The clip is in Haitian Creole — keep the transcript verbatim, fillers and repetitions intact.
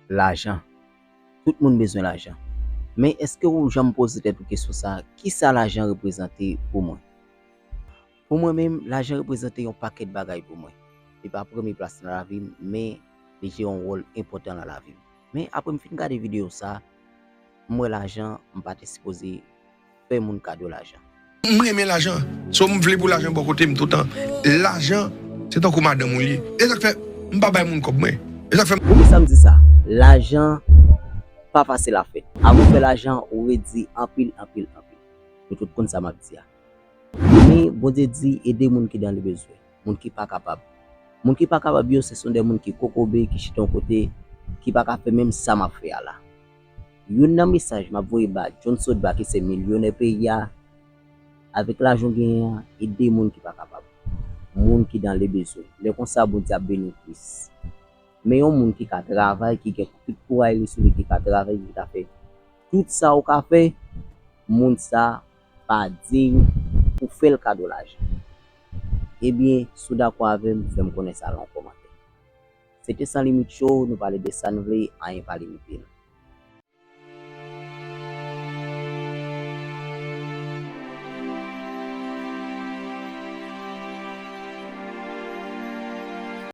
Lajan. Tout moun bezwen lajan. Men èske ou janm poze tèt ou kesyon sa, kisa lajan reprezante pou mwen? Pou mwen menm, lajan reprezante yon pakèt bagay pou mwen. Li pa premye plas nan lavi m, men li jwe yon wòl enpòtan nan lavi m. Men apre m fin gade videyo sa, m wè lajan, m pa te sipoze fè moun kado lajan. M renmen lajan. So m vle pou lajan bò kote m toutan. Lajan, se tankou madanm ou li ye. E sa k fè m pa bay moun kòb mwen. E sa k fè m Poukisa m di sa? Lajan pa fasil a fè. Avan w fè lajan, ou redi anpil, anpil, anpil. Nou tout konn sa m ap di a. Men Bondye di, ede moun ki dan le bezwen, moun ki pa kapab. Moun ki pa kapab yo, se son de moun ki kokobe, ki chita yon kote, ki pa ka fè menm sa m ap fè a la. Youn nan mesaj m ap voye ba John Sotba ki se milyonè peyi a, avèk lajan w genyen an, ede moun ki pa kapab. Moun ki dan le bezwen. Lè konsa, Bondye ap beni w plis. Men yon moun ki ka travay, ki gen tout kouray li sou li, ki ka travay, ki ka fè tout sa ou ka fè, moun sa pa diy pou fè l kado lajan. Ebyen, si w dakò avè m, fè m konnen sa nan yon kòmantè. Se te San Limit Show, nou pale de sa n vle, anyen pa limite nou.